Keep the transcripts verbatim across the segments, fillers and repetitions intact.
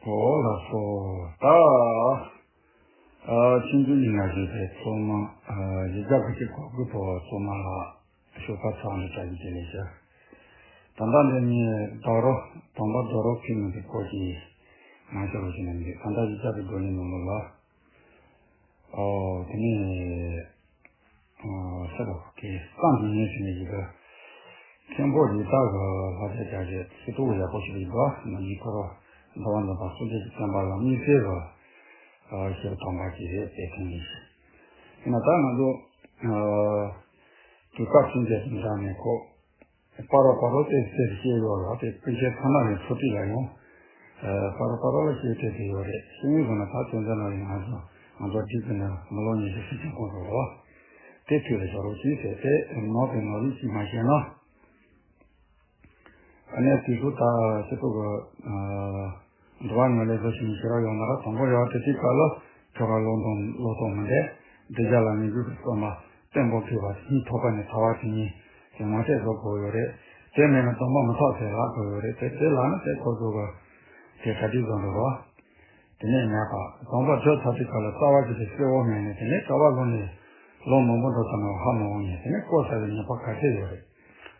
ཨོ་ལགས་སོ། ད་ཨ་ཆུང་ཆུང་ཡིན་ན་བཞིན་པའི་ཚོགས་མ་ཨ་གཞིས་ཆགས་ཀྱི་གོ་སྐབས་ཐོག་ཚོགས་མ་ལ་ཞོགས་པ་ཚང་ནས་བཀྲ་ཤིས་བདེ་ལེགས་ཞུ། ད་ལྟ་འདི་ནི་རྡོ་རོ་དང་པོ་རྡོ་རོ་ཁུལ་ནང་གི་སྐོར་གྱི་ང་ཚོ་རོ་ཞིག་ནས་འདི་ད་ལྟ་གཞིས་ཆགས་ཀྱི་བགྲོ་གླེང་ནང་ལོགས་ལ། ཨོ་དེ་ནས་ཨོ་ས་རོ་གི་གཙང་གི་ཉེ་ཞིག་ནས་ཡིན་པ། མཁན་པོ་རི་དྭགས་ཀྱི་ལྷ་ཆས་བྱ་བྱེད་ཚིག་ཐོག་ཡག་པོ་ཞིག་ཡིན་པ་ནང་བཞིན་ཁོ་རོ་འདུལ་བ་འཛིན་པ་སངས་རྒྱས་ཀྱི་བསྟན་པ་ལ་དམིགས་བསལ་གྱི་ཞེ་དྲག་དོགས་པ་ཞིག་རེད་དེ་མཁན་ཡིན། ཡིན་ན་ད་ང་ཚོ་དུས་སྐབས་ཕྱིན་ཆད་དུ་འདྲ་ནས་ཁོ་སྤ་རོ་སྤ་རོ་དེ་ཟེར་བཤད་ཡོད་ལ་དེ་སྤུན་མཆེད་ཚང་མ་ནས་འཚོ་ཁྲིད་ལ་ཡོང་། སྤ་རོ་སྤ་རོ་ལ་བཤད་ཐུབ་ཀྱི་ཡོད་རེད། ཤེས་ཡོན་སོང་ན་ད་དོན་ཚན་ནང་ཡང་ང་ཚོ་ང་ཚོ་སྒྲིག་གི་ནས་མི་ལོ་ཉི་ཤུ་ཕྱིན་ཆད་གོང་དུ་རོ་དེ་དུས་ལ་བྱ་རོགས་ཞིག་ཟེར་ཏེ་ནོར་དེ་ནོར་རིགས་ཤིག་མ་བཤད་ན། ཨ་ནེ་དུས་སུ་ད་སྤྱི་ཚོགས་ཀྱི་འགྲོ་བ་ངན་ལས་བཟོ་ཞིང་ཞི་རག་ཡོང་ན་ར་དང་པོ་ཡོད་དེ་དེའི་སྐབས་ལ་ཁྱོ་ག་བློ་གཏོང་བློ་གཏོང་མི་འདྲེ་འདི་རྒྱ་ལ་ངན་རྒྱུ་གི་སོ་མ་བརྟན་པོ་ཐུབ་པ་གཉིས་ཐོབ་པ་ནི་ཐ་བ་དེ་གཉིས་ཀྱི་ངོ་ཚད་བཟོ་དགོས་ཡོད་རེད། དེ་མེད་ན་སྡོམ་པ་མི་ཐོབ་ཟེར་ལབ་དགོས་ཡོད་རེད། དེ་དེ་ལ་ནི་དེ་ཁོ་ཚོ་གི་དེ་གྲ་སྒྲིག་བཟོ་འགྲོ་རོགས། དེ་ནས་ཉག་པ་དང་པོ་བརྗོད་ཚར་དུས་སྐབས་ལ་རྩ་བ་ཞིག་ཏུ་གསལ་བོ་མེད་ནས་དེ་ནས་གྲྭ་པ་ལོ་ནས་ལོ་མང་པོ་འགྲོ་ཙམ་ལ་ཧ་མ་འོང་ནས་དེ་ནས་བསྐོ་ཚར་བའི་ཉེས་པ་ག་ཚད་ཡོད་རེད།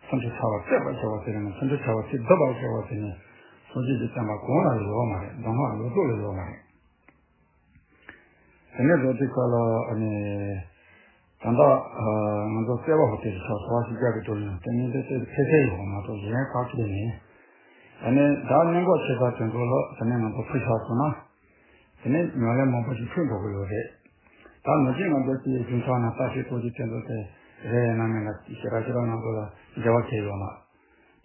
སུམ་ཅུ་ཕྲག་པ་བརྩེགས་པར་བྱ་བ་ཟེར་ནས་སུམ་ཅུ་ཕྲག་པ་ཚིག་བསྡུ་བར་བྱ་བ་ཟེར་ནས་སངས་རྒྱས་ཀྱི་བསྟན་པ་གོང་ལ་ཡོད་མ་རེད། གདམས་ངག་ལོ་ཏོག་ལ་ཡོད་མ་རེད། དེ་ནས་བཟོ་དུས་སྐབས་ལ་ཨ་ནི་ད་ལྟ་ང་ཚོ་བརྩེ་བ་ཧོ་ཏེ་ཆ་ཚོ་བ་ཞིག་རྒྱག་གི་འགྲོ་ཡོང་དེ་ནས་དེ་ཚོ་ཕལ་ཆེར་ཡོད་མ་གཏོགས་གཞན་ཁག་ཅིག་ནས་ཨ་ནི་ད་གནས་འགོག་ཆེ་ས་དེ་ཚོ་ལ་དེ་ནས་ང་ཚོ་ཕུལ་ཆགས་སོང་ན། དེ་ནས་ཉམས་ལེན་མང་པོ་ཞིག་ཕུལ་འགྲོ་གི་ཡོད་རེད། ད་ནང་བཞིན་ང་ཚོ་སྤྱི་ཡི་གཞུང་ཚང་ནང་ལྟ་ཞིབ་ཐོག་གི་དེ་ཚོ་དེ་རེ་ཡས་ན་མེད་ན་ཞེ་དྲག་ཞེ་དྲག་ང་ཚོ་ལ་འབྲེལ་བ་བྱས་ཡོད་མ།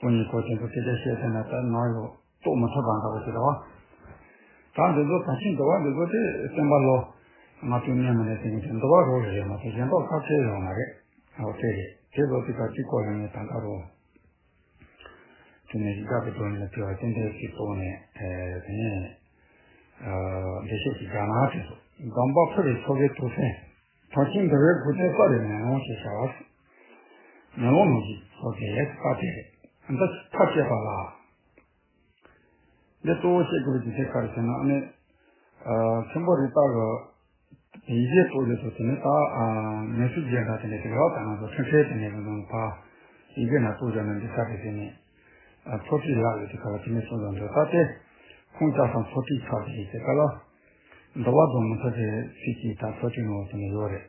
སྤུན་ཉེ་ཁོ་དེ་ཚོ་སྐད་ཆ་བཤད་ཐུབ་ན་ད་ནང་ཡོད་རྟོགས་མི་ཐུབ་པ་འདྲ་བ་ཞིག་རེད་བ། ད་འདི་ཚོ་ད་ཕྱིན་འདུལ་བ་འདི་ཚོ་དེ་བསྟན་པ་ལོ་ང་ཚོའི་གནས་མི་གནས་དེ་ནི་དེ་འདུལ་བ་རོ་རེ་རེད་མ་གཏོགས་གཞན་དག་ཁ་ཕྱེ་ཡོད་མ་རེད། འོ་དེ་རེད། དེ་ཚོ་དེ་ག་གཅིག་གོ་ཡོང་ནས་ད་ག་རོ། དེ་ནས་རིགས་དགའ་པའི་སྒྲོན་ལ་དེ་བ་ཏན་ཏན་ཞིག་བཙུགས་ནས་དེ་ནས་འགྲེལ་བཤད་ཅིག་རྒྱག་ན་དྲན་སོང་། སྡོམ་པ་ཕུལ་བའི་ཚོགས་ཀྱི་ཐུགས་སེམས་མཐར་ཕྱིན་འདུལ་བའི་སྒོ་ནས་ས་རེ་མེ་ལོང་ཞེས་བྱ་བ། མེ་ལོང་ནང་གི་ཚོགས་ཀྱི་ལས་ཀྱི་ས་དེ་རེད། འདི་ཐག་བཅད་པ་ལ། འདི་གཙོ་བོ་བཤད་དགོས་པའི་རྒྱུ་མཚན་ག་རེ་ཟེར་ན་ཨ་ནི། མཁན་པོ་རི་དྭགས་ཀྱི་ཡིག་ཆའི་ཐོག་ལས་ཐོག་དེ་ནས་ད་མེ་ཆུ་རྒྱལ་ཁ་དེ་ནས་དེ་ལ་ད་ང་ཚོ་ཁྲིམས་ཁྲལ་དེ་ནས་ང་ཚོ་ཕ་ཡི་གེ་ན་གཙོ་བྱས་ནས་འདི་ས་དེ་དེ་ནས་ཚོགས་སྒྲིག་ལག་ཡོད་དེ་ག་ལ་དེ་ནས་གསུངས་ཡོང་འདུག་ད་དེ་ཁོང་ཅག་སང་ཚོགས་སྒྲིག་ཚར་དེ་ཡིན་དེ་ག་ལ་འདུལ་བ་སྡོམ་མི་ཚར་དེ་ཚིག་གིས་ད་ཚོགས་སྒྲིག་ནང་དེ་ནས་ཡོད་རེད།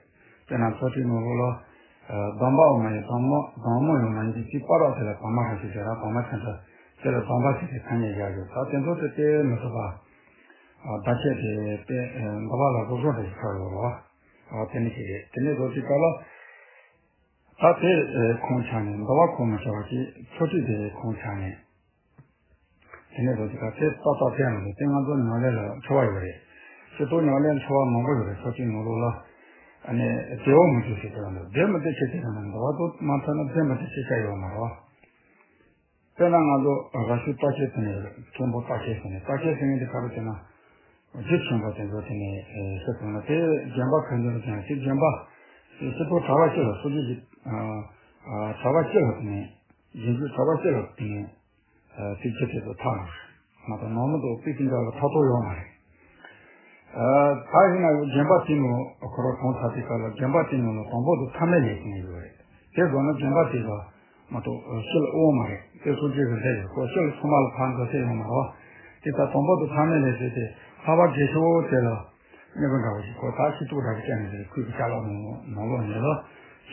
དེ་ན་ཚོགས་སྒྲིག་ནང་ལོགས་ལ་སྡོམ་པའོ་མ་ཡིན་སྡོམ་མོ་སྡོམ་མོ་ཡོད་མ་ཡིན་གྱི་ཚིག་པ་རོགས་དེ་ལ་བག་མ་ཧ་ཞིག་དེ་ར་བག་མ་ཆེན་པོ་དེ་ལ་སྡོམ་པ་ཞིག་དེ་ཐ་སྙད་བཞག་ཡོད། ད་དེ་ཚོ་དེ་སྟེ་མི་ཐུབ་པ། བརྡ་ཆད་དེ་དཔེ་འདུལ་བ་ལ་རོབ་རོབ་རེ་ཞིག་ཆགས་ཡོད་རེད་བ། དེ་ནི་ཞིག་རེད། དེ་ནས་རྡོ་རྗེ་ཀ་ལ། ད་དེ་ཁོང་ཆ་ནས་འདུལ་བ་ཁོང་མི་ཆ་བ་ཞིག་ཚོགས་སྒྲིག་དེ་ཁོང་ཆ་ནས། དེ་ནས་རྡོ་རྗེ་ཀ་དེ་ཏག་ཏག་བལྟས་ཡོང་དུས་དེ་ང་ཚོ་ཉམས་ལེན་ལ་འཁྲི་བ་ཡོད་རེད། སྤྱི་ཚོགས་ཉམས་ལེན་འཁྲི་བ་མང་པོ་ཡོད་རེད། ཚོགས་སྒྲིག་ནང་ལོགས་ལ། ཨ་ནི་བདེ་བོ་མི་འདུག་ཟེར་གྱི་ཡོད་འདུག་བདེ་མི་འདུག་ཅེས་བྱས་ན་འདུལ་བ་དུ་མ་ཐོན་ན་བདེ་མི་འདུག་ཅེས་བྱ་ཡོད་མ་རེད་བ། དཔེར་ན་ང་ཚོ་ར་ཤུལ་ལྟ་བཤལ་ཟེར་ནས་མཁན་པོ་ལྟ་བཤལ་ཟེར་ནས་ལྟ་བཤལ་ཟེར་མཁན་དེ་ག་རེ་ཟེར་ན། རྒྱུ་ཆེན་པོ་དེ་ཚོ་དེ་ནས་ཤི་སོང་ན་དེ་རྒན་པ་ག་འདྲ་ཟེར་ན་དེ་རྒན་པ་སྤྱི་ཚོགས་གྲྭ་པ་སྤྱི་ལ་སོ་སོ་ཞིག་གྲྭ་པ་སྤྱི་ལ་དེ་ནས་རྒྱན་གྱི་གྲྭ་པ་སྤྱི་ལ་དེ་ནས་དེ་རྒྱུ་དེ་ཚོ་ཐག་མ་གཏོགས་ནོར་མི་འདུག་པི་ཀི་འདྲ་བ་ཐག་ཐོག་ཡོད་མ་རེད། ད་ཡིན་ན་རྒན་པ་དེ་ནོ་ཁོ་ར་གོང་ས་དེ་ག་ལ་རྒན་པ་དེ་ནོ་ལ་དང་པོ་དུ་ཐ་མལ་ལས་ཟིན་ཡོད་རེད། དེ་བཟོ་ན་རྒན་པ་དེ་ལ་མ་གཏོགས་ཤི་ལ་དབང་མ་རེད། དེ་སོ་སྐྱེ་གི་ལས་ཡོད་ཁོ་ཤི་ལ་ཚང་མ་ལ་ཕན་ཐོགས་ཡོད་མ་རེད་བ། དེ་ལྟར་དང་པོ་དུ་ཐ་མལ་ལས་ཟིན་དེ་ལྷ་བ་དགེ་ཆོས་དེ་ལ་མྱུ་གུ་འདྲ་བ་ཞིག་ཁོ་ད་ཤི་ཏོག་འདྲ་བ་བཅད་ནས་ཟེར་ཁོས་ཀྱི་ཅ་ལག་ནང་ནང་ལོགས་ནས་ལ་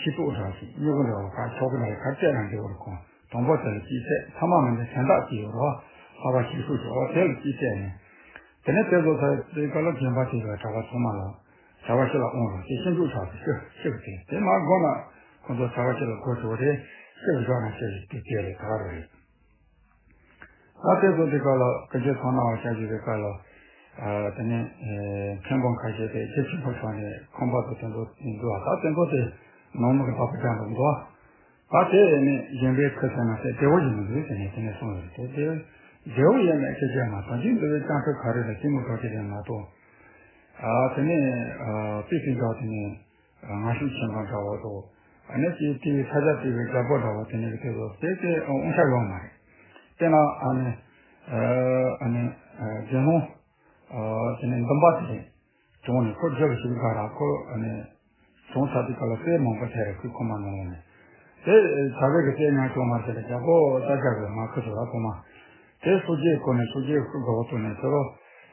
ཤི་ཏོག་འདྲ་བ་ཞིག་མྱུ་གུ་འདྲ་བ་ག་ཆོག་གི་འདྲ་བ་ག་བཅད་ན་འདྲ་བ་རེད་ཁོ། དང་པོ་དེ་ལ་ཅིག་བལྟས། ཐ་མ་མ་འདི་དན་རྟགས་ཅིག་ཡོད་རོ། ལྷ་བ་ཞིག་ཤུགས་ཀྱིས་འོ་དེ་ལ་ཅིག་བལྟས་ནས། དེ་ནས་དེ་ཚོ་ཚར་དེ་ག་ལ་རྒན་པ་དེ་ག་གྲྭ་པ་ཚང་མ་ལ་བྱ་བ་ཤི་ལ་དབང་རོགས་ཞེས་ཤིན་ཅུག་ཆགས་སུ་ཤི་ཤི་གི་དེ་དེ་མ་དགོས་ན་ཁོ་ཚོ་བྱ་བ་ཤི་ལ་གོ་ཆོག་དེ་ཤི་གི་བཞག་ན་ཤི་གི་དེ་དེ་རེད་ད་རེད། ད་དེ་ཚོ་དེ་ག་ལ་སྐུ་མཆེད་ཚང་མ་བ་ཤ་ཞུ་བའི་སྐབས་ལ། དེ་ནས་མཁན་པོ་ཁ་ཤས་དེ་རྒྱུ་ཆེན་པོ་ཆགས་ནས་ཁང་པ་ཚོ་དེ་ཚོ་འདུག་ཨ། ད་དེ་ཚོ་དེ་ནང་མི་གི་བདག་པོ་ཅང་དུ་འདུག་ཨ། ད་དེ་ནི་གཞན་པའི་ཁུ་ཚ་ན་དེ་བདེ་བོ་ཡིན་མི་འདུག་ཟེར་ནས་དེ་ནས་གསུངས་ཡོད་དེ་དེ་བདེ་བོ་ཡིན་མེད་སྐད་ཆ་མ་དང་ཅིག་འདི་བའི་སྤྱང་ཁྲི་ག་རེ་ལ་ཅི་མོ་ག་ཅི་རེད་མ་གཏོགས། ཨ་དེ་ནས་ཨ་པི་ཤིང་འདྲ་དེ་ནས་ང་ཤུགས་ཆེན་པོ་འདྲ་བོ་དོ། ཨ་ནི་ཅིག་དེ་ས་ཆ་དེ་གི་རྒྱལ་པོ་འདྲ་བོ་དེ་ནས་གི་དེ་ཚོ་དེ་དེ་དབང་ཆ་ཡོད་མ་རེད། དེ་ན་ཨ་ནི་ཨ་ནི་དགེ་སློང་དེ་ནས་འདུམ་པ་དེ་བྱུང་ནས་ཁོ་རྒྱབ་ཞིག་ག་ར་ཁོ་ཨ་ནི་བྱུང་ཚར་དུས་སྐབས་ལ་དཔེ་མང་པོ་ཐེ་རེ་ཁུལ་ཁོ་མ་ནང་ལ་ནས་དེ་བྱ་བའི་གི་དེ་ཉག་བྱུང་མ་ཟེར་རྒྱལ་པོ་ས་ཆ་གི་མ་ཁུ་ཚོ་ལ་ཁོ་མ་དེ་སོ་སྐྱེ་ཁོ་ནས་སོ་སྐྱེ་ཁུ་དགའ་བོ་ཐུག་ནས་ཚེ་རོ་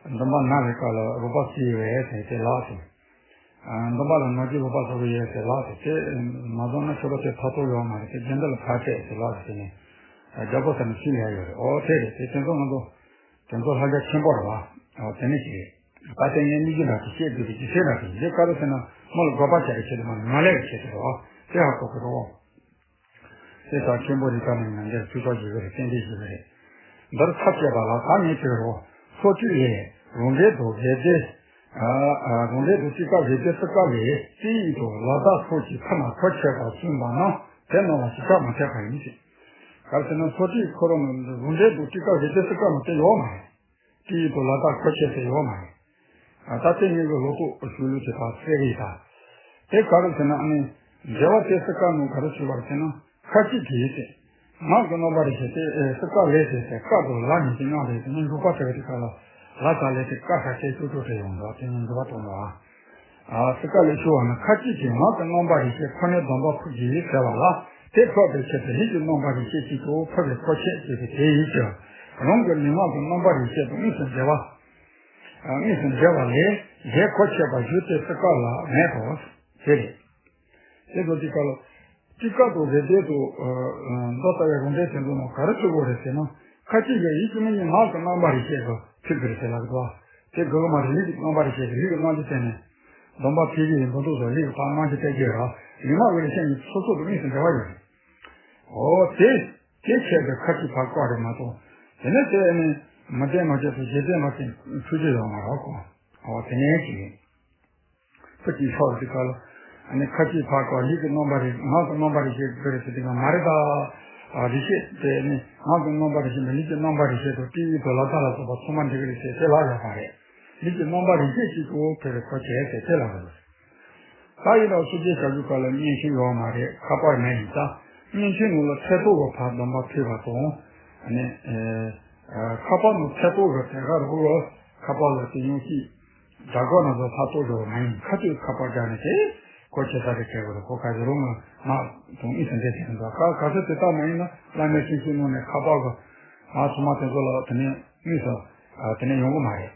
འདུམ་པ་ན་བའི་སྐབས་ལ་རོགས་པ་སྲིད་བས་ཟེར་དེ་ལགས་སོ། འདུམ་པ་ལ་ནོར་གྱི་རོགས་པ་ཚོགས་ཀྱི་ཡོད་ཟེར་ལགས་ཟེར་དེ་མ་བཟུང་ན་ཁྱོད་རོགས་དེ་ཐོག་ཐོག་ཡོང་མ་རེད་དེ་རྒྱུན་དུ་ལ་ཕར་བྱས་ཟེར་ལགས་ཟེར་ནས་རྒྱལ་པོ་ཟེར་ནས་ཤི་ལས་ཡོད་རེད། ཨོ་དེ་རེད་དེ་དེ་ཚོ་ང་ཚོ་དེ་ཚོ་ལྷ་རྒྱ་ཆེན་པོ་རེད་བ། ཨོ་དེ་ནས་ཅི་རེད། ད་དེ་ངས་གནས་ཀྱི་འདྲ་དེ་བཤད་དགོས་པའི་ཅི་ཟེར་འདྲ་དེ་འདི་ག་རེ་ཟེར་ན་མོ་ལ་དགོས་པ་བྱ་རེ་བྱེད་དུ་མ་ནོར་ལས་རེ་བྱེད་དུ་རེད་བ། དེ་ཧ་གོ་གི་རེད་བ། དེ་ལྟར་མཁན་པོ་རི་ཀ་མའི་ནང་འདིར་ཚུལ་ཁྲིམས་ཞུ་གི་རེད། རྟེན་འབྲེལ་ཞུ་གི་རེད། འདིར་ཐབས་བྱས་པ་ལ་ད་ངས་བྱེད་རོགས། སོ་ཏི་ལས་རང་འབྲེལ་དུ་རེ་ལྡེ། རང་འབྲེལ་དུ་ཅི་དཀའ་རེ་ལྡེ་སི་ཀ་ལས་ཅི་ཡིན་དུ་ལ་དྭགས་ཕྱོགས་ཀྱི་ཁ་ན་གོ་ཆད་པ་བྱུང་བ་ན་དེ་རྣམས་ལ་ཞིབ་ཆ་མ་ཐེབས་པ་ཡིན་ཞེས། གལ་སྲིད་ན་སོ་ཏི་ཁོ་རང་རང་འབྲེལ་དུ་ཅི་དཀའ་རེ་ལྡེ་སི་ཀ་ན་དེ་ཡོད་མ་རེད། དེ་ཡིན་དུ་ལ་དྭགས་ཁོ་ཆད་དེ་ཡོད་མ་རེད། ད་ལྟ་ངེད་ཀྱི་ལོ་ཏོག་ཞུ་ལུགས་དེ་དག་གསལ་གི་ཡིན་ད། དེ་ག་རེ་ཟེར་ན་ཨ་ནི། འགྲེལ་བ་དེ་སི་ཀ་ནང་ག་རེ་ཞུས་པ་རེད་ཟེར་ན། ཁ་ཅིག་གིས་ཟེར། ངག་གི་རྣམ་པ་རེ་ཞིག་དེ་སི་ཀ་ལས་ཟེར་ཟེར་སྐབས་དུ་ལ་ཉིད་ཀྱི་ངག་རེད་དེ་ནི་འཇུག་པ་བྱ་བའི་དེ་ག་ལ་ལ་ས་ལས་དེ་ཀ་ས་ཆེ་ཆོག་ཆོག་རེ་ཡོང་འདུག་དེ་ནི་འགྲེལ་བ་གཏོང་འདུག་ཨ། སི་ཀ་ལས་ཞུ་བ་ན་ཁ་ཅིག་གིས་ངག་གི་རྣམ་པ་རེ་ཞིག་ཁོ་ནའི་སྡོམ་པ་ཕུག་གི་ཡིན་ཟེར་བ་ལ་དེ་ཕོག་པའི་ཕྱིར་དུ་ལུས་ཀྱི་རྣམ་པ་རེ་ཞིག་ཅིག་ཏུ་ཕོག་པའི་ཁོ་ཆད་ཅེས་པའི་དེ་ཡིན་ཀྱང་རང་གི་ལུས་ངག་གི་རྣམ་པ་རེ་ཞིག་ཏུ་དངོས་སུ་འབྲེལ་བ། དངོས་སུ་འབྲེལ་བ་ལས་གཞན་གོ་ཆད་པ་ཞུ་སྟེ་སི་ཀ་ལ་མེད་དོ། དེ་རེད། དེ་ཚོ་ཅི་ཀ་ལ། ཅི་ཀ་དང་རེ་ལྡེ་དང་། མདོ་ལྟ་བའི་རང་འགྲེལ་དེ་ཚོ་ནང་ག་རེ་ཞུ་དགོས་རེད་ཟེར་ན། ཁ་ཅིག་གིས་ཡིད་ཀྱི་མི་ཉིད་ངག་གི་རྣམ་པ་རེ་བཤད་དུ་ཐུག་གི་རེད་ཟེར་ལབ་འདུག་དེ་དགོས་ཀྱི་མ་རེད། ལུས་ཀྱི་རྣམ་པ་རེ་བཤད་དེ་ལུས་ཀྱི་རྣམ་འགྱུར་བསྟན་ནས། སྡོམ་པ་ཕུལ་གྱི་ཡིན་མདོ་འདུག་སོགས་ལུས་ཀྱི་ཕར་རྣམ་འགྱུར་བསྟན་གྱི་རེད། ལུས་ངག་གི་ལུས་ཤེས་གཉིས་སོ་སོ་དང་དངོས་སུ་འབྲེལ་བ་ཡོད་རེད། འོ་དེ། དེ་བྱས་པའི་ཁ་ཅིག་ཕར་བཀག་རེད་མ་གཏོགས། དེ་ནས་དེ་ནི་མི་བདེན་མ་བྱས་སུ་ཞེ་བདེ་མ་བྱས་ཚུལ་ཅི་ཡོང་མ་རེད་གོ། འོ་དེ་ནས་ཅི་ཡིན། ཁ་ཅིག་ཕྱོགས་ཀྱི་སྐབས་ལ། ཨ་ནི་ཁ་ཅིག་ཕར་བཀག་ལུས་ཀྱི་རྣམ་པ་རེད་ངག་གི་རྣམ་པ་རེད་ཞེས་དགོས་རེད་ཟེར་དུས་ང་མ་རེད་ད། རེ་ཞིག་དེ་ནི་ངག་གི་རྣམ་པ་རེ་ཞིག་ནི་ལུས་ཀྱི་རྣམ་པ་རེ་ཞིག་ཏུ་ཏི་ཡིག་ཏུ་ལ་ད་ལ་སོགས་པ་ཚང་མ་འགྲིག་གི་རེད་ཟེར་དེ་ལ་ཡོད་པ་རེད། ལུས་ཀྱི་རྣམ་པ་རེ་ཞིག་ཅིག་ཏུ་ཕེབས་པའི་ཁོ་བྱས་ཟེར་དེ་ལ་རེད། ད་ཡིན་ན་སོ་སྐྱེ་བྱ་རྒྱུ་སྐབས་ལ་མཉན་ཤེས་ཡོད་མ་རེད། ཁ་པར་མེད་ཡིན་ཙང་མཉན་ཤེས་ནང་ལ་ཚད་ཐོག་གི་ཕར་སྡོམ་པ་ཕུལ་བ་དང་། ཨ་ནི། ཨེ། ཁ་པར་ནང་ཚད་ཐོག་གི་དེ་ག་རུ་ཁ་པར་ལ་དེ་ཡོང་ཤིག་དྲ་གོ་ན་ཚོ་ཚ་ཐོག་འགྲོ་བ་མ་ཡིན་ཁ་ཐུག་ཁ་པར་རྒྱག་ནས་དེ་གོ་ཆེ་ས་རེ་བྱེད་དགོས་རེད། གོ་ག་ཚོད་རུང་ང་དང་ཨི་སི་འདྲེ་དེ་འདྲ་ག་ག་ཚོད་དེ་ལྟ་མ་ཡིན་ན་བླ་མའི་ཆུང་ཆུང་ནང་ནས་ཁ་པར་གི་ང་ཚོ་མ་དེ་ཚོ་ལ་དེ་ནས་དངོས་སུ་དེ་ནས་ཡོང་གི་མ་རེད།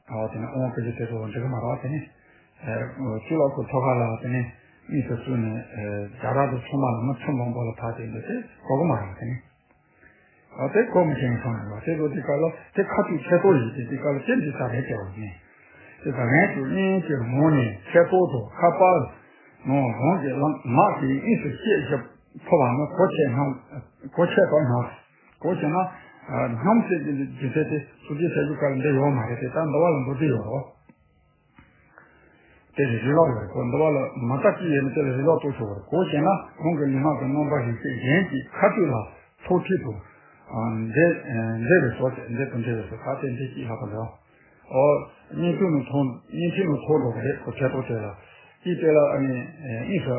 ཨོ་དེ་ནས་དབང་སྐུ་ཚེ་དེ་ཚོ་འགྲིག་གི་མ་རེད། དེ་ནས་ཨེ་གཙུག་ལག་ཁང་ཐོག་ཁ་ལ་དེ་ནས་དངོས་སུ་བཙུགས་ནས་ཨེ་རྒྱ་ར་དང་ཚང་མ་ལ་མི་ཁྲི་མང་པོ་ལ་ཕར་དེ་འདྲ་དེ་གོ་གི་མ་རེད། དེ་ནས་ཨོ་དེ་གོ་མི་ཤེས་སོང་ནས་དེ་ཚོ་དེ་ག་ལ་དེ་ཁ་ཐུག་ཆེ་ཏོ་ཡིན་དེ་དེ་ག་ལ་ཅི་འདྲི་ས་རེད་ཟེར་བ་ནས་དེ་ད་ངས་ཀྱི་གླེང་གི་ངོ་ནས་ཆེ་ཏོ་དང་ཁ་པར་ནང་རང་གི་ལམ་ངག་གི་དངོས་སུ་བཤད་བཞག་ཕོ་བ་ནི་གོ་ཆེ་སྙམ། གོ་ཆེ་དོ་སྙམ། གོ་ཆེ་ན། སྙམ་ཟེར་གྱི་འདི་རྒྱུ་མཚན་དེ་སོ་སྐྱེ་བྱ་རྒྱུ་སྐབས་འདི་ཡོད་མ་རེད་དེ་ད་འདི་བ་ལ་མདོ་སྡེ་ཡོད་རོ། དེ་རེད་རི་ལོག་ཡོད་རེད་གོ་འདི་བ་ལ་མ་རྩ་གཅིག་ཡོད་ན་དེ་ལ་རི་ལོག་གཏོང་ཆོག་རེད། གོ་ཆེ་ན་རང་གི་ལུས་ངག་གི་རྣམ་པ་རིག་བྱེད་གཞན་གྱི་ཁ་ཐུག་ལ་ཐོག་ཁྲིད་དུ། འདི་འདི་རེད་སོ་ཟེར་འདི་དང་འདི་རེད་སོ་ད་དེ་འདི་གཅིག་ལྷག་པ་འདྲ། ཨོ། བརྙན་ཐུང་ནང་ཐོན་བརྙན་འཕྲིན་ནང་ཐོན་འགྲོ་གི་རེད་ཁོ་ཁྱད་ཐོག་དེ་ལ། དེའི་དེ་ལ་ཨ་ནི། དངོས་སུ།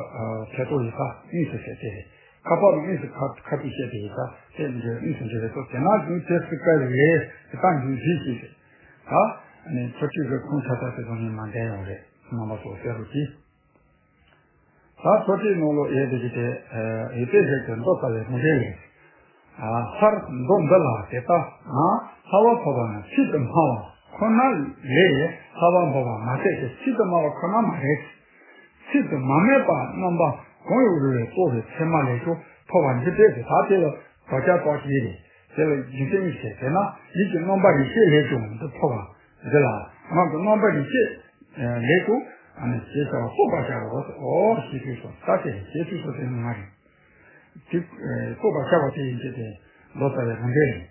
ཁྱད་ཐོག་ཡིན་ས་དངོས་སུ་བཤད་དེ་རེད། ཁ་པར་ནང་དངོས་སུ་ཁ་ཁ་ཐུག་བཤད་དེ་ཡིན་ས་དེ་འདྲ་དངོས་སུ་འདྲ་རེད་སོ་དེ་ན་རྒྱུ་དེ་སི་ཀ་རེད་དེ་ད་རྒྱུ་གཞི་ཞིག་རེད། ད། ཨ་ནི་ཚོ་ཁྲིད་ཀྱི་ཁུངས་ཆ་ཚང་དེ་ཚོ་ནི་མ་འདྲ་ཡོང་རེད་རྣམ་པ་ཚོ་གསལ་རུ་གྱིས། ད་ཚོ་ཁྲིད་ནང་ལོ་ཡོད་དེ་ཅི་སྟེ། ཡོད་དེ་ཟེར་གྱི་མདོ་ལྟ་བའི་དགོངས་འགྲེལ་ཡིན། ལྷར་མདོ་འདི་ལ་དེ་ལྟ་ན་ལྷ་བ་འཕོ་བ་ནི་ཚིག་ཏུ་སྨྲ་བ་ཁོ་ན་ལས་ལྷ་བ་འཕོ་བ་མ་ཟད་དེ་ཚིག་ཏུ་སྨྲ་བ་ཁོ་ན་མ་རེད། ཚིག་ཏུ་མ་སྨྲས་པ་རྣམ་པ་གང་ཡང་རུང་བའི་རྟོག་པའི་མཚན་མ་ལས་ཀྱང་འཕོ་བ་འདི་སྤེལ་ཏེ་ད་དེ་ལ་དོགས་ཆ་དོགས་ཀྱི་རེད། དེ་ལ་རྒྱུ་མཚན་གཉིས་བཤད་དེ་ན་ལུས་ཀྱི་རྣམ་པ་རིག་བྱེད་ལས་ཀྱང་འདི་འཕོ་བ། འདི་ལ་ངག་གི་རྣམ་པ་རིག་བྱེད་ལས་ཀྱང་ཞེས་བྱ་བ་རྟོགས་པར་བྱ་རོ། ཨོ་ཞེས་ཞུས་སོ། ད་དེ་ཞེས་ཞུས་སོ་དེ་ནི་མ་རེད། དེ་རྟོགས་པར་བྱ་བ་དེ་ཡིན་གྱི་དེ་མདོ་ལྟ་བའི་དགོངས་འགྲེལ་ཡིན།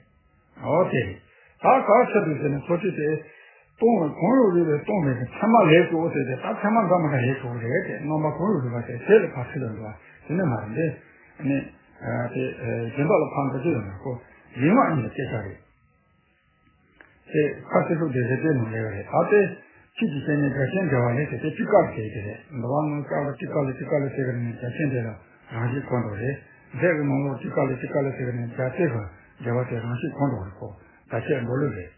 ཨོ་དེ་རེད། ད་ག་ཆེད་དུ་ཟེར་ན་ཚོ་ཁྲིད་དེ། སྟོང་བའི་གང་ཡང་རིག་པའི་སྟོང་པའི་མཚན་མ་ལས་ཀྱང་ཟེར་ཏེ་ད་མཚན་མ་འདྲ་མི་འདྲ་ལས་ཀྱང་རེད་དེ་རྣམ་པ་གང་ཡང་རིག་པ་དེ་དེ་ལ་ཕར་ཁྲིད་ལ་འགྲོ་བ་དེ་ནི་མ་རེད་དེ། ནི། དེ། སྦྱིན་བདག་ལ་ཕར་འགྲོ་རྒྱུ་ཡོད་ན་ཁོ། ལུས་ངག་གཉིས་ལ་སྐད་ཆ་རེད། དེ་ཁ་སེ་ཧུ་དེ་རེ་ལྟོས་ནང་ལས་རེད་ད་དེ། ཁྱེད་ཀྱི་སེམས་ནི་རྒྱ་ཆེན་འགྲེལ་བ་ལས་དེ་དེ་ཅི་དཀར་ཟེར་གྱི་རེད་འདི་བ་ནང་དཀར་ལ་ཅི་དཀར་ལ་ཅི་དཀར་ལ་ཟེར་གི་རེད་ནས་རྒྱ་ཆེན་འགྲེལ་ལ། རང་བཞིན་ཁོ་འགྲོ་རེད། འདས་ཀྱི་ནང་ལོགས་གཅིག་ག་ལ་གཅིག་ག་ལ་ཟེར་ནས་རྒྱ་ཚད་ཀྱི་འབྲེལ་བ་དེ་རང་བཞིན་ཁོ་འགྲོ་རེད། ཁོ་བརྡ་ཆད་འགྲོ་ལུགས་རེད།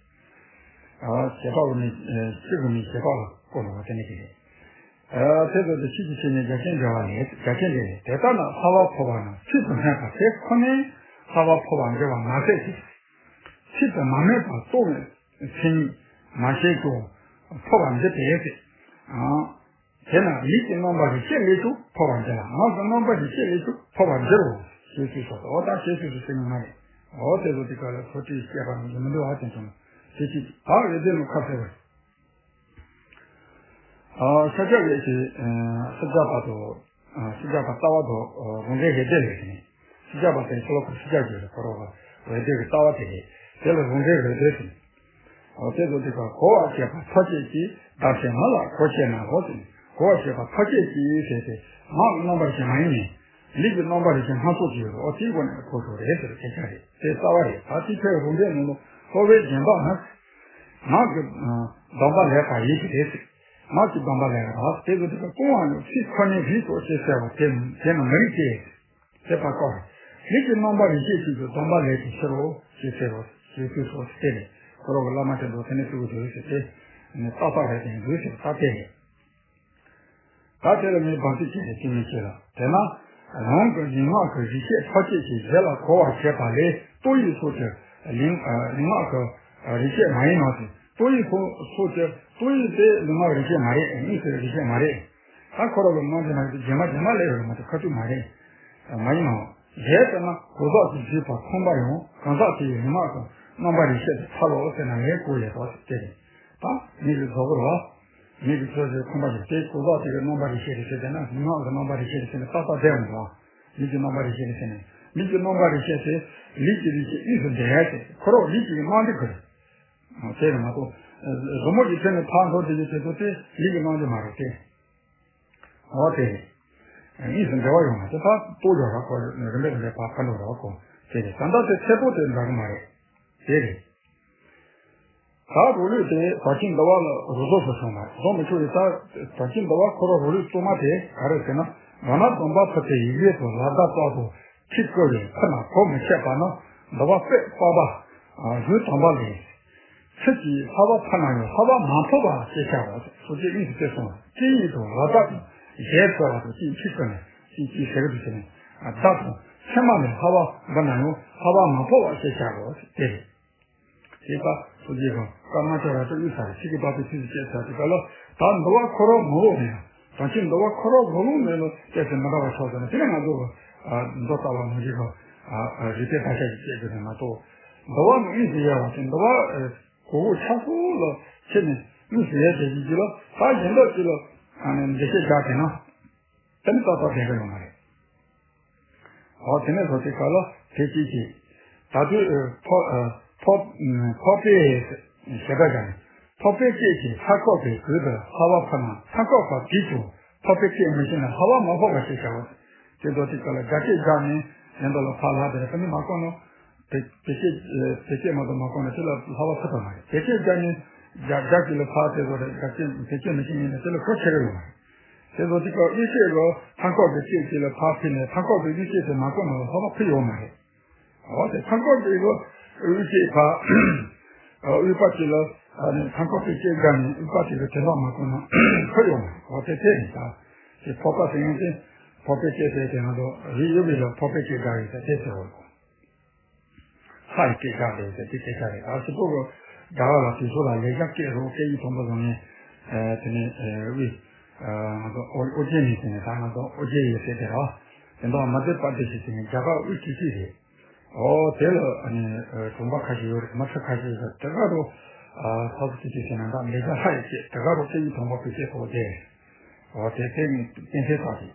བྱེ་བྲག་གི་མིང་། སྤྱི་གི་མིང་བྱེ་བྲག་ལ་བཀོད་འགྲོ་བ་དེ་ནི་གི་རེད། དེ་ཚོ་དེ་ཕྱིས་ཀྱི་ཕྱིས་ནས་རྒྱ་ཆེན་འབྲེལ་བ་ལས་རྒྱ་ཆེན་འབྲེལ་ལས་དེ་ལྟ་ན་ལྷ་བ་འཕོ་བ་ན་ཚིག་ཏུ་སྨྲས་པ་དེ་ཁོ་ནས་ལྷ་བ་འཕོ་བ་འབྲེལ་བ་མ་ཟད་ཅིང་། ཚིག་ཏུ་མ་སྨྲས་པ་རྟོག་པའི་མཚན་ཉིད་མ་ཤེས་ཀྱང་འཕོ་བ་འདི་དེ་ཡོད་དེ། དེས་ན་ལུས་ཀྱི་རྣམ་པ་རིགས་ཤེས་ལས་ཀྱང་འཕོ་བ་འདི་ལ་ངག་གི་རྣམ་པ་རིགས་ཤེས་ལས་ཀྱང་འཕོ་བ་འདི་རུ་ཞེས་ཞུས་སོ། འོ་ད་ཞེས་ཞུས་སུ་ཟེར་ནི་མ་རེད། འོ་དེ་ཚོ་དེ་ག་ལ་ཚོ་ཁྲིད་བཤད་པ་རང་གི་མི་འདུག་བ་དེ་ཚོ་ནི་དེ་ཅིག་ད་འོད་ལྡན་ནི་ཁ་ཟེར་བ་རེད། ཤཱཀྱ་ལས་ཀྱི་ཤཱཀྱ་པ་དང་། ཤཱཀྱ་པ་ལྟ་བ་དང་རང་འགྲེལ་འོད་ལྡན་ལས་ཀྱི་ནི། ཤཱཀྱ་པ་དེ་ཤོ་ལོ་ཀ་ཤཱཀྱ་ཀྱི་རེད། ཁོ་རང་གི་འོད་ལྡན་གྱི་ལྟ་བ་དེ་རེད། དེ་ལ་རང་འགྲེལ་འོད་ལྡན་ཟེར། འོ་དེ་ཚོ་དེ་ག་གོ་བར་བྱེད་པ་ཐམས་ཅད་ཀྱིས་བདག་ཆེན་མ་ལ་གོ་ཆེ་ན་རོ་ཟེར། གོ་བར་བྱེད་པ་ཐམས་ཅད་ཀྱིས་ཟེར་ཏེ་ངག་གི་རྣམ་པར་ཞེན་མ་ཡིན་ནས། ལུས་ཀྱི་རྣམ་པར་རིགས་ཤེས་སྣ་ཚོགས་ཀྱི་ཡོད་རེད། འོ་དེའི་སྒོ་ནས་གོ་ཆོག་རེད་ཟེར་སྐད་ཆ་རེད། དེ་རྩ་བ་རེད། ད་ཅི་ཕྱིར་རང་འགྲེལ་ནང་ལ་ལྷོ་བའི་རྒྱན་དག་ན། ངག་གི་སྡོམ་པ་ལེགས་པ་ཡིད་ཀྱི་རེད་ཟེར། ངག་གི་སྡོམ་པ་ལེགས་པ་དེ་ཚོ་དེ་ཚོ་སྤོང་བ་ནི་ཚིག་ཁོ་ནའི་རིགས་སོ་ཞེས་ཟེར་བ་དེ་དེ་ནི་མི་རིགས་ཏེ། ཞེས་པ་ཀ་རེད། ལུས་ཀྱི་རྣམ་པར་རིགས་ཤེས་ཀྱི་སྡོམ་པ་ལེགས་ཀྱི་ཕྱིར་རོ་ཞེས་ཟེར་རོ་ཞེས་ཟེར་རོ་ཟེར་ཏེ་རེད། ཁོ་རང་གི་བླ་མ་དེ་ཚོ་དེ་ནས་ཚུར་གྱུར་ཟེར་ཏེ། ཏག་ཏག་རེད་དེ་འདུག་ཟེར་ད་དེ་རེད། ད་དེ་ལ་ངས་བང་ཚིག་ཅིག་རེ་ཅིག་མི་བྱེད་ལ། དེས་ན། རང་གི་ལུས་ངག་གི་རིགས་ཤེས་ཐམས་ཅད་ཀྱི་གཞི་ལ་གོ་བར་བྱེད་པ་ལས་རྟོག་ཡུལ་སོགས་ཀྱི་ལུས་ལུས་ངག་གི་རིགས་ཤེས་མ་ཡིན་ནོ་ཞེས། རྟོག་ཡུལ་སོགས་སོགས་ཀྱི་རྟོག་ཡུལ་དེ་ལུས་ངག་གི་རིགས་ཤེས་མ་རེད། གཉིས་སུ་རིགས་ཤེས་མ་རེད། ད་ཁོ་རང་གི་རྣམ་འགྱུར་ན་རྗེས་མ་རྗེས་མ་ལས་རེད་མ་གཏོགས་ཁ་ཐུག་མ་རེད། མ་ཡིན་ནོ། གཞན་ལྟར་ན་གོས་ཚོགས་ཀྱིས་བསྡུས་པ་ཁང་པ་ཡང་གང་ཟག་དེའི་ལུས་ངག་གི་རྣམ་པར་རིགས་ཤེས་སུ་ཐལ་ལོ་ཟེར་ན་ལས་གོ་ཡོད་དོ་ཞེས་ཏེ། ད་མིག་གི་རྫོགས་པ་རེད་བ། མིག་གི་ཚོས་ཀྱི་ཁང་པ་ཞིག་དེ་གོས་ཚོགས་དེ་གི་རྣམ་པར་རིགས་ཤེས་རེད་ཟེར་ཏེ་ན་ལུས་ངག་གི་རྣམ་པར་རིགས་ཤེས་རེད་ཟེར་ནས་ཏག་ཏག་བསྡད་འོང་བ། མིག་གི་རྣམ་པར་རིགས་ཤེས་རེད་ཟེར་ནས་མིག་གི་རྣམ་པར་རིགས་ཤེས་དེ་ལུས་ཀྱི་རིགས་ཤེས་དབུས་སུ་འདྲེན་ཡ་དེ་ཁོ་རང་ལུས་ཀྱི་རྣམ་འགྱུར་གྱི་རེད། དེ་རེད་མ་གཏོགས། གཟུགས་མོ་ཡིད་ཚིམ་ནས་ཕར་འགྲོ་དེ་ཡི་དེ་ཚོ་དེ་ལུས་ཀྱི་རྣམ་འགྱུར་མ་རེད་དེ། འོ་དེ་རེད། གཉིས་སུ་འབྲེལ་བ་ཡོང་བ་དེ་ཕར་རྟོགས་ཡོད་ར་ཁོ་རེ་རིམ་པས་རིམ་པས་ཕར་ཕར་འགྲོ་ར་ཁོ་དེ་རེད། ད་ལྟ་དེ་ཚད་པོ་དེ་འདྲ་གི་མ་རེད། དེ་རེད། ད་རོ་ལུས་དེ་བར་ཆད་འདུལ་བ་ལ་རོ་ཟོག་ཏུ་བྱུང་བ་རྫོགས་མི་ཆོག་ཡོད་ད། བར་ཆད་འདུལ་བ་ཁོ་ར་རོ་ལུས་གཙོ་མ་དེ་ག་རེ་ཟེར་ན། མདོར་ན་སྡོམ་པ་ཕུལ་ཏེ་ཡིག་ཡོད་དུ་ལ་བཟླ་བཏབ་ཏུ་ཁྲིད་བསྐུལ་བས་ཕུལ་ན་གོ་མི་ཆོད་པ་ནི་འདུལ་བ་དཔེ་དཔག་པ་གཞུང་དང་པོ་ལས། ཚིག་གིས་ལྷ་བ་ཕུལ་ན་ཡང་ལྷ་བ་མ་འཕོ་བ་ཞེས་བྱ་བ་སོ་སྐྱེ་གཉིས་སུ་སྐྱེ་སོང་བ་སྐྱེ་ཡིག་དང་ལ་བཟླ་དང་ཞལ་གསོལ་བ་དང་གཅིག་ཁྲིད་བསྐུལ་ནས་གཅིག་གཅིག་ཞལ་དུ་བྱས་ནས་བཟླ་དང་ཚད་མ་ལས་ལྷ་བ་འབུལ་ན་ཡང་ལྷ་བ་མ་འཕོ་བ་ཞེས་བྱ་བ་དེ་རེད། ཞེས་པ་སོ་སྐྱེ་གང་བཀའ་ལྔ་ཆ་ར་ཏྲ་དབུས་ས་རེ་ཚིག་གི་བབ་པའི་ཚིགས་སུ་བཅད་ཚར་དུས་ག་ལ་ད་འདུལ་བ་ཁོ་རང་ངོ་བོ་མེད་ན་དོན་ཆེན་འདུལ་བ་ཁོ་རང་ངོ་བོ་མེད་ལ་བཅད་ཟེར་མི་འདྲ་བ་ཆགས་ཟེར་ན་དེ་ནས་ང་ཚོ་གི་མདོ་ལྟ་བ་ནང་བཞིན་གི་རིགས་པའི་བརྡ་ཆད་ཀྱི་བཅད་དགོས་ནས་མ་གཏོགས། འདུལ་བ་ནི་དངོས་སུ་ཡལ་བ་དེ་འདུལ་བ་གོ་གོ་ཆགས་སོ་ལ་ཁྱེད་ནས་དངོས་སུ་ཡལ་བྱེད་ཀྱི་ཀྱི་ལ་ད་གཞན་དག་ཅིག་ལ་འགྲེལ་བཤད་རྒྱག་དེ་ན་དེ་ནི་ཏག་ཏག་བདེན་གི་ཡོང་མ་རེད། འོ་དེ་ནས་བཟོ་དེ་ག་ལ་དེ་ཅིག་ཅིག་ད་དུས་ཕོ་ཕོ་ཕོ་པའི་ཞེ་དྲག་ཀྱང་ཕོ་པའི་སྐད་ཀྱིས་ལྷ་ཁོག་པའི་གུད་དུ་ལྷ་བ་ཕུལ་ན་ལྷ་ཁོག་པ་དེས་ཀྱང་ཕོ་པའི་སྐད་མི་ཤེས་ན་ལྷ་བ་མ་འཕོ་བ་ཞེས་བྱ་བ་དེ་ཚོ་དེ་ག་ལ་རྒྱ་སྐད་རྒྱག་ནས་ཡིན་མདོག་ལ་ཕར་ལྷག་དེ་རེད། ད་ནི་མ་གོ་ནོ། བེད་བེད་སྐད་བེད་སྐད་མ་གཏོགས་མ་གོ་ནོ་དེ་ལ་ལྷ་བ་ཕུལ་ཐུབ་མ་རེད། བེད་སྐད་རྒྱག་ནས་རྒྱ་རྒྱ་སྐད་ལ་ཕར་དེ་ཚོ་རེད། རྒྱ་སྐད་བེད་སྐད་མི་ཤེས་ཡིན་ན་དེ་ལ་གོ་ཆེ་གི་ཡོད་མ་རེད། དེ་ཚོ་དེ་ག་དབུས་སྐད་གི་ལྷ་ཁོག་པའི་སྐད་ཅིག་ལ་ཕར་ཕུལ་ནས་ལྷ་ཁོག་པའི་དབུས་སྐད་དེ་མ་གོ་ནོ་ལ་ལྷ་བ་ཕུལ་ཡོད་མ་རེད། འོ་དེ་ལྷ་ཁོག་པའི་གི་དབུས་སྐད་ཕར་དབུས་པ་ཅིག་ལ་ལྷ་ཁོག་པའི་སྐད་རྒྱག་ནས་དབུས་པ་དེ་གི་དེ་ལ་མ་གོ་ནོ་ཕུལ་ཡོད་མ་རེད། འོ་དེ་དེ་རེད། ད་དེ་ཕོ་པ་ཟེར་མཁན་དེ་ཕོ་པའི་སྐད་དེ་དེ་ང་ཚོ་རིགས་དབྱེ་བའི་ལ་ཕོ་པའི་སྐད་རྒྱག་ཡོད་ས་དེ་ཟེར་བ་རེད། ལྷ་ཡི་སྐད་རྒྱག་རེད་ཟེར་དེ་སྐད་ཆ་རེད། ཨ་སི་པོ་གི་རྒྱ་གར་ལ་དུས་ཚོད་ལ་ལེགས་སྦྱར་སྐད་རོ་སྐད་ཡིག་དང་པོ་བཟོ་མཁན་དེ་ནས་དབུས་ང་ཚོ་ཨོ་ཨོ་རྒྱན་ནས་ཟེར་ནས་ད་ང་ཚོ་ཨོ་རྒྱན་ཡོད་ཟེར་དེ་ར་དེ་འདྲ་མ་དེ་པ་དེ་ཞིག་ཟེར་ནས་རྒྱ་གར་དབུས་སྐད་ཅིག་རེད། ཨོ་དེ་ལ་ཨ་ནི་གྲོང་པ་ཁ་ཤས་ཡོད་རེད། མི་ཁྲི་ཁ་ཤས་ཡོད་རེད། དེ་ག་རུ་ས་སུ་སྐད་ཅིག་ཟེར་ན་ད་ལེགས་སྦྱར་ལྷ་ཡི་སྐད་དེ་ག་རུ་སྐད་ཡིག་དང་པོ་བོད་སྐད་ཐོག་དེ་རེད། ཨོ་དེ་དེ་ནི་གཏན་འཁེལ་ཚར་རེད།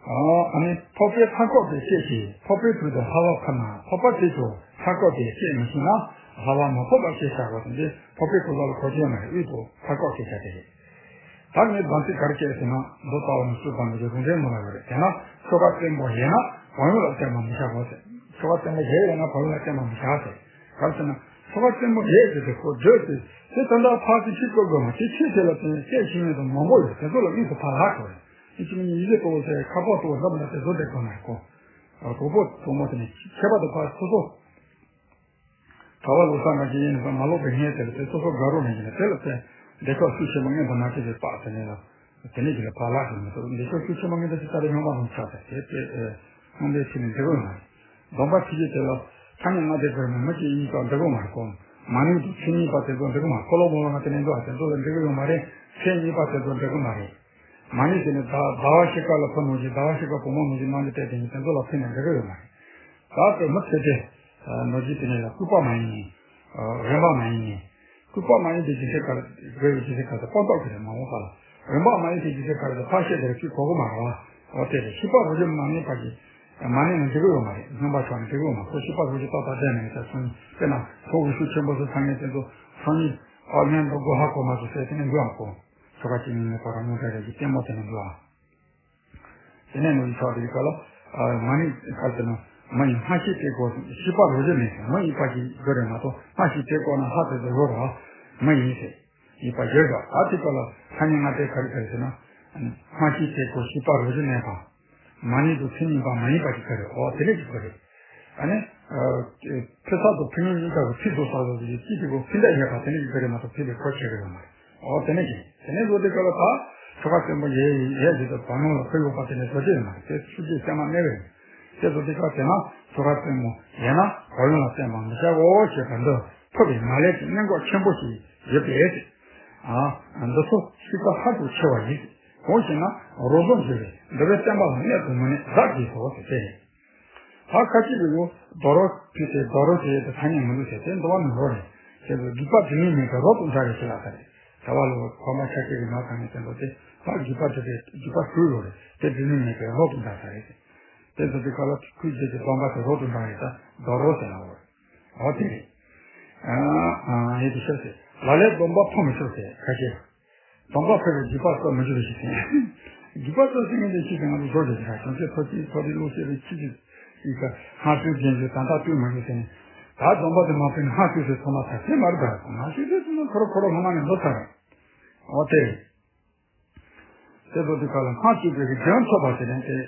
ཨ་ནི་ཕོ་པའི་ལྷ་ཁོག་པའི་སྐད་ཀྱིས་ཕོ་པའི་གུད་དུ་ལྷ་བ་ཕུལ་ན་ཕོ་པ་དེས་ཀྱང་ལྷ་ཁོག་པའི་སྐད་མི་ཤེས་ན་ལྷ་བ་མ་འཕོ་བ་ཞེས་བྱ་བ་དེ་འདི་ཕོ་པའི་གུད་ལ་གོ་ཆོད་མ་རེད། དབུས་དུ་ལྷ་ཁོག་སྐད་ཆ་དེ་རེད། ད་ངས་བདག་ཚིག་གར་སྐད་ཟེར་ན་མདོ་ལྟ་བ་ནི་སུ་དང་མི་རྒྱུ་རུང་འདྲའི་མོ་ལ་ཡོད་རེད། དེས་ན་ཆོ་ག་བརྟན་པོ་ཡོད་ན་བག་ཡོད་ལ་བརྟེན་པ་མི་བྱ་དགོས་ཟེར། ཆོ་ག་བརྟན་པོ་ཡོད་ཡོད་ན་བག་ཡོད་ལ་བརྟེན་པ་མི་བྱ་ཟེར། གར་ཟེར་ན་ཆོ་ག་བརྟན་པོ་ཡོད་ཟེར་དེ་ཁོ་བརྗོད་དེ་དེ་ད་ལྟ་ཕར་ཚིག་ཁྱི་བཀོད་དགོས་མ་དེ་ཁྱི་དེ་ལ་བརྟེན་སྐད་ཤེས་མཁན་དང་མང་པོ་ཡོད། དེ་ཚོ་ལ་དངོས་སུ་ཕར་ལྷག་དགོས་རེད། ཨེ་ཅི་མི་ཉིད་ཡིད་ལ་གཏོང་བ་ཟེར་ཁ་པར་གཏོང་བ་འདྲ་མི་འདྲ་དེ་ཚོ་འདྲ་གོ་མ་རེད་གོ། གྲོགས་པོ་གྲོགས་མོ་དེ་ནི་ཁྱད་པར་དུ་ཕར་སོ་སོ། གྲྭ་བ་ལོ་གསར་ང་ཅི་ཡིན་ན་མ་ལོག་པའི་ངས་དེ་ལ་དེ་སོ་སོ་དགའ་རོགས་ནས་ཡིན་ན་དེ་ལ་དེ་འདི་ཁ་སུ་ཆེན་མོ་ངས་འདི་མ་བྱེད་པའི་པགས་དེ་ནས་ལ་དེ་ནས་ཀྱི་ལ་ཕར་ལག་ཏུ་མི་ཐུབ་འདི་ཁ་སུ་ཆེན་མོ་ངས་འདི་ཅི་ལྟར་སྙོམས་པ་རུ་ཆགས་ཏེ་དེ་དེ་སྙོམས་པའི་ཚུལ་ནས་འདི་རུ་མ་རེད། སྡོམ་པ་ཕྱི་རྒྱལ་དེ་ལ་ཐ་སྙད་ལྔ་སྡེ་བར་ནས་མི་གཅིག་གཉིས་ཀ་འགྲིག་གི་མ་རེད་གོ། མ་ནིང་དུ་ཚེ་གཉིས་པ་དེ་ཚོ་འགྲིག་གི་མ་རེད། ཁོ་ལོ་མོ་ལོ་ང་དེ་ནས་འགྲོ་བ་དེ་ཚོ་ལ་འགྲིག་གི་ཡོད་མ་རེད། ཚེ་གཉིས་པ་དེ་ཚོ་འགྲིག་གི་མ་རེད། མ་ནིང་དེ་ནས་ཟླ་ཟླ་བ་ཤི་ཀ་ལ་ཕོ་ནོར་གྱི་ཟླ་བ་ཤི་ཀ་བུ་མོ་ནོར་གྱི་ནང་གི་སྟེགས་དེ་ནས་དེ་ཚོ་ལ་ཕན་ནས་འགྲིག་གི་ཡོད་མ་རེད། ད་དེ་མི་ཚེ་དེ་ནོར་གྱི་དེ་ནས་ལ་སྐུད་པ་མ་ཡིན་ནི། རིན་པ་མ་ཡིན་ནི། སྐུད་པ་མ་ཡིན་པའི་རྒྱུ་མཚན་ག་རེ་དགོས་པའི་རྒྱུ་མཚན་ག་རེ་སྤོང་ཐོག་གི་རེད་མ་འོངས་པ་ལ། རིན་པ་མ་ཡིན་པའི་རྒྱུ་མཚན་ག་རེ་ཕར་བཤད་དེར་ཅིག་གོ་གི་མ་རེད་བ། འོ་དེ་རེད། ཤི་པ་རོ་བཞིན་མ་ནིང་པ་གྱི། མ་ནིང་ན་འགྲིག་གི་ཡོད་མ་རེད། སྔོན་པ་ཆགས་ནས་འགྲིག་གི་ཡོད་མ་རེད། ཁོ་ཤི་པ་རོ་བཞིན་ཏག་ཏག་བསྡད་ནས་ཡོད་ས་སོང་ནི་དཔེར་ན་ཚོགས་ཀྱི་ཤུགས་ཆེན་པོ་སུ་ཚང་ངེས་དེ་ཚོ་སང་ཉིན་ཨ་སྔོན་འགྲོ་སྒོ་ཧ་གོ་མ་སོང་ཟེར་དེ་ནས་འགྲོ་ཨ་གོ། ཆོ་ག་ཅིག་ཉིན་ནས་ཁོ་རང་མོ་འདྲ་རེ་གི་ལྟད་མོ་དེ་ནས་འགྲོ་ཨ། དེ་ནས་ནོར་གྱི་ཆགས་དེ་ག་ལ། མ་ནིང་ག་ལ་དེ་ན་མ་ཡིན་སྔ་ཕྱི་དེ་གོ་ཤི་པ་རོ་བཞིན་མེད་མ་ཡིན་པ་ཞིག་དགོས་རེད་མ་གཏོགས་སྔ་ཕྱི་དེ་གོ་ན་ཧ་དེ་ཚོ་རོ་ར་མ་ཡིན་ཟེར། ཡིན་པ་ཡོད་ར་ཨ་དེ་ག་ལ་ཐ་སྙད་ལྔ་སྡེ་ག་རེ་ག་རེ་ཟེར་ན། སྔ་ཕྱི་དེ་གོ་ཤི་པ་རོ་བཞིན་མེད་པ། མ་ནིང་དུ་ཚེ་གཉིས་པ་མ་ཡིན་པ་ཞིག་ག་རེ་འོ་དེ་ནས་ཞིག་ག་རེ། ཨ་ནི། ཕེ་ས་དང་ཕེ་ཉིན་གཉིས་ཀ་གི་ཕི་སོ་ས་སོ་ཞིག་ཅི་ཞིག་གོ་ཕི་འདྲ་ཡོད་པ་དེ་ནས་ཞིག་ག་རེ་མ་གཏོགས་ཕི་ལས་ཁོ་ཆེ་གི་ཡོད་མ་རེད། འོ་དེ་ནས་ཀྱི་དེ་ནས་བཟོ་དེ་སྐབས་ལ་ད་ཆོ་ག་བཙན་པོ་ཡས་ཡས་ཟེར་དུ་བ་ནོ་ལ་ཕུ་ཡོད་པ་དེ་ནས་བཟོ་རྒྱུ་ཡོད་མ་རེད། དེ་ཆུ་རྒྱུས་སེམས་མ་གནས་པ་ཡིན། དེ་བཟོ་དེ་སྐབས་དེ་ན་ཆོ་ག་བཙན་པོ་ཡས་ན་བ་ཡོང་ལ་བཙན་པ་མི་བྱ་འོ་ཞེས་པ་འདི་ཕུ་བའི་མ་ལས་ཀྱི་གནད་འགག་ཆེན་པོ་ཞིག་ཡོད་པས། འདི་ཚོ་ཤི་ཀ་ཧ་ཅང་ཆེ་བ་ཡིན། གང་ཞེ་ན་རོ་བཟོ་འགྱུར་བས་འདི་བའི་བསྟན་པ་ལ་གནད་དུ་མི་གནས་བདག་གིས་སོ་ཞེས་ཏེ། ད་ཁ་ཅིག་གི་ཡོ་རྡོ་རོ་ཕུལ་ཏེ་རྡོ་རོ་དེ་དེ་ཐ་སྙད་མི་འདུག་ཟེར་ཏེ་འདུལ་བ་ནི་རོ་རེད་ཟེར་དུས་སྒྱུ་པ་དེ་ཉིད་མེད་པའི་རོ་དང་འདྲ་རེད་ཟེར་ལ་ད་རེད། གྲྭ་བ་ལོ་ཁོ་མ་ཆ་ཁྱེར་གྱི་ནང་ཐང་ནས་བསྟན་པ་དེ་ད་སྒྱུ་པ་དེ་དེ་སྒྱུ་པ་ཞུ་ཡོད་རེད་དེ་དེ་ཉིད་མེད་པའི་རོ་དང་འདྲ་ས་རེད་ཟེར། དེ་ཚོ་དེ་ག་ལ་ཁུལ་རྗེས་ཀྱི་སྟོན་པ་དེ་རོ་དང་འདྲ་རེད་ད་རྡོ་རོ་ཟེར་ལ་འོ་རེད། འོ་དེ་རེད། ཨ་ཨ་ཡེ་དེ་ཤེས་ཟེར་ལ་ལས་སྡོམ་པ་ཕོ་མི་ཆོག་ཟེར་ཁ་ཤས། དམ་པ་ཕེབས་པའི་རྒྱུད་པ་སོགས་མི་འགྱུར་ཞིག་ཟིན། རྒྱུད་པ་སོགས་ཟིན་ངེས་ཀྱི་ཕྱིར་དུ་ང་ཚོ་བཟོ་བྱེད་ཀྱི་ར་བྱང་ཆུབ་ཐོབ་ཀྱི་ཐོབ་པའི་བློ་ཤེས་པའི་ཕྱིར་དུ་ཡིན་ཀ་སྔར་བྱས་རྗེས་འཇུག་ད་ལྟ་དུས་མ་ཡིན་ཟེར་ནས། ད་སྡོམ་པ་དེ་མ་ཕེབས་ན་སྔར་བྱས་རྗེས་ཐོབ་མ་ཐག་ཟེར་མ་རེད་ད། སྔར་བྱས་རྗེས་ཐོབ་ན་ཁོ་ར་ཁོ་ར་སྔ་མ་ནས་འགྲོ་ཚར་རེད། འོ་དེ་རེད། དེ་ཚོ་དེ་ག་ལ་སྔར་བྱས་རྗེས་ཀྱི་རྒྱུན་ཐོབ་པ་དེ་ནས་དེ།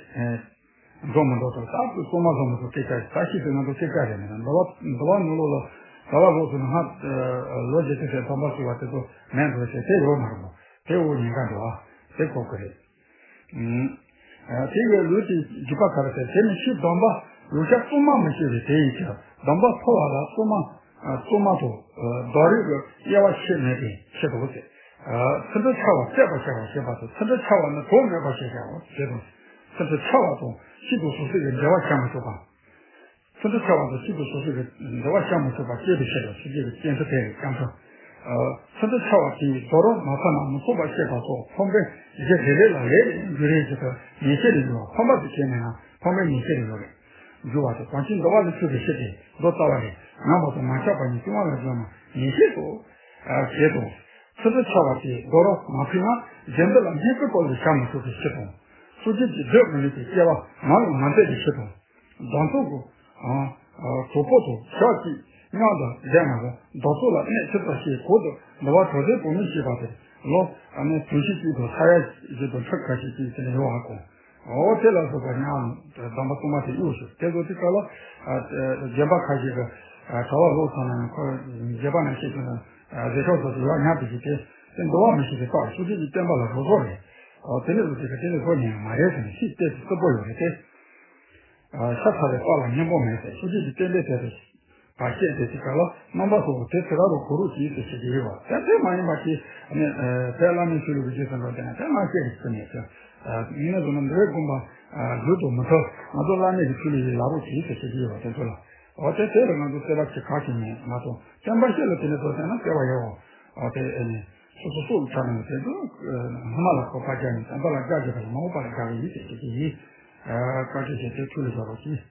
འགྲོ་མི་འགྲོ་དང་ད་སོ་མ་སོ་མ་སོ་སྐད་ཆ་ད་ཤི་ཟེར་ང་ཚོ་སྐད་ཆ་རེད་མེད་ན་འདུལ་བ་འདུལ་བ་ནོར་ལོ་ལ་འདུལ་བ་ལོག་སོང་ན་ཧ་ལོ་རྗེས་དེ་ཟེར་དམ་པ་ཞུ་བ་དེ་ཚོ་མེད་འགྲོ་ཟེར་དེ་ཡོད་མ་རེད་མོ། དེ་འུ་ཉེན་ཁ་འདུག་ཨ་དེ་གོ་གི་རེད། དེ་བས་ལུས་ཀྱི་རྒྱུད་པ་ག་རེ་ཟེར་དེ་ནི་ཤི་སྡོམ་པ་ལུས་ཤ་གཙང་མ་མི་ཤེས་པས་དེ་ཡིན་ཕྱིར་སྡོམ་པ་ཕོ་བ་ལ་གཙང་མ། གཙང་མ་དང་། རྡོ་རིགས་ཀྱི་དབྱེ་བ་ཕྱེ་མེད་པའི་ཕྱིར་དུ་ཟེར། ཚིག་འབྲུ་ཕྲ་བ་བཅད་པར་བྱ་བ་ཞེས་པ་དང་ཚིག་འབྲུ་ཕྲ་བ་ནི་དོན་མེད་པར་བྱེད་བྱའོ་ཞེས་དང་། ཚིག་འབྲུ་ཕྲ་བ་དང་སྤྱི་དང་སོ་སོ་གི་འབྲེལ་བ་བྱ་མི་ཆོག་པ། ཚིག་འབྲུ་ཕྲ་བ་དང་སྤྱི་དང་སོ་སོ་གི་འབྲེལ་བ་བྱ་མི་ཆོག་པ་བཅད་པའི་ཕྱིར་དུ་ཚིག་འབྲུ་གི་སྐྱེ་འཕྲི་དེ་རེད་སྐྱེ་འཕྲི། ཚིག་འབྲུ་ཕྲ་བ་དེས་རྡོ་རོ་མ་ཕམ་ན་མི་ཚུགས་པར་བཤད་པ་སོགས་ཕོངས་པའི་གཞི་རེ་རེ་ལ་ལས་རེ་འགྱུར་རེ་བཞིན་དུ་ཉེས་བཤད་རེ་འགྱུར་བ་ཕོངས་པ་དེ་བྱས་མེད་ན་ཕོངས་པའི་ཉེས་བཤད་རེ་འགྱུར་རེ། འགྱུར་བ་དང་གང་ཕྱིར་འདུལ་བ་ལ་ཆུད་པའི་ཕྱིར་ཏེ་མདོ་རྩ་བ་རེ་ངན་པ་དང་མ་ཆགས་པ་ཉིད་བཅོ་ལྔ་ལ་སྦྱོར་ན་ཉེས་བཤད་དོ། ཞེས་དང་། ཚིག་འབྲུ་ཕྲ་བ་དེས་རྡོ་རོ་མ་ཕུལ་ན་རྒྱན་འདི་ལ་སྙན་བཀུར་སྐོར་ལས་བྱ་མི་ཆོག་པའི་ཕྱིར་དང་། སོ་སྐྱེས་ཀྱིས་སྡོད་མི་ནུས་པའི་སྐྱེ་བ་མང་རུ་མ་མཛད་པའི་ཕྱིར་དང་། གདོང་ཚོགས་ཀྱི་གྲོགས་པོ་དང་ཞག་གཅིག་མཉམ་དུ་བསྡད་ན་རུང་གདོང་ཚོགས་ལ་གནད་ཆེ་ཙམ་ཞིག་གོ་དུ་འདུལ་བ་གྲོགས་དེ་བུ་མོ་ཞེས་པ་དེ་ལོ་ནི་དུས་ཕྱིས་གཅིག་དང་ས་ཡ་བཞི་དང་ཁྲི་ཁ་ཤས་ཀྱིས་དེ་ནས་ཡོང་བ་དགོངས། འོ་དེ་ལ་སོགས་པ་ཉག་གདམས་པ་གཙང་མ་དེ་གཡུག་ཞུ་དེ་ཚོ་དེ་ག་ལ་རྒན་པ་ཁ་ཤས་ཀྱི་གྲྭ་བ་ལོག་ཚང་ན་ཁོ་རྒན་པ་ནང་བཤད་ཀྱི་ན་བཟོད་ཤོག་སོགས་ཀྱི་ཡག་ཉག་དེ་ཞིག་དེ་དེ་འདུལ་བ་མི་ཤེས་པའི་རྟགས་སུ་དེ་ཀྱི་བསྟན་པ་ལ་རོ་བཟོ་རེད། འོ་དེ་ནས་བཟོ་དེ་ག་དེ་ནས་བཟོ་ཉན་ཡང་མ་རེད་ཟེར་ནས་ཤིག་བལྟས་ཏེ་རྩུབ་པོ་ཡོད་རེད་དེ། ཤ་ཚ་བའི་རྟགས་ལ་སྙན་པོ་མེད་ཟེར་སོ་སྐྱེས་ཀྱི་བསྟན་པའི་དེ་རེད། བ་བཤད་དེ་ཅི་ག་ལ་རྣམ་པ་སོགས་དེ་ཚེ་རབས་རུ་གོ་རུ་གྱིས་སུ་བྱེད་ཀྱི་ཡོད་པ་དེ་དེ་མ་ཡིན་པ་ཞིག་ནི་དེ་བླ་མའི་ཆོས་ལུགས་ཀྱི་རྗེས་སུ་འགྲོ་དེ་ན་དེ་མ་བཤད་ཀྱི་སུ་ནས་ཟེར། ཡིན་ན་བཟོ་ན་འདི་བའི་དགོངས་པ་ལུས་དང་མི་མཐུན་ང་ཚོ་བླ་མེད་ཀྱི་ཆོས་ལུགས་ཡི་ལ་རུ་གྱིས་སུ་བྱེད་ཀྱི་ཡོད་པ་དེ་ཚོ་ལ་འོ་དེ་དེ་ལ་ང་ཚོ་བསྟན་པ་ཞིག་ག་ཞིག་མེད་མ་གཏོགས་བསྟན་པ་ཤེས་ལ་དེ་ནས་བཟོ་བསྟན་ན་བསྟན་པ་ཡོད་འོ་དེ་ཨེ་ནི་སོ་སོ་སོ་ལ་ཆ་ནས་དེ་ཚོ་སྔ་མ་ལ་གོ་བ་རྒྱག་ནས་བསྟན་པ་ལ་རྒྱག་རྒྱག་པ་ལ་མ་འོངས་པ་ལ་རྒྱག་གི་ཡིན་ཟེར་བྱེད་ཀྱི་ཡིན། བཀའ་དྲིན་ཆེ་དེ་ཐུགས་ལ་བཞག་རོགས་གྱིས།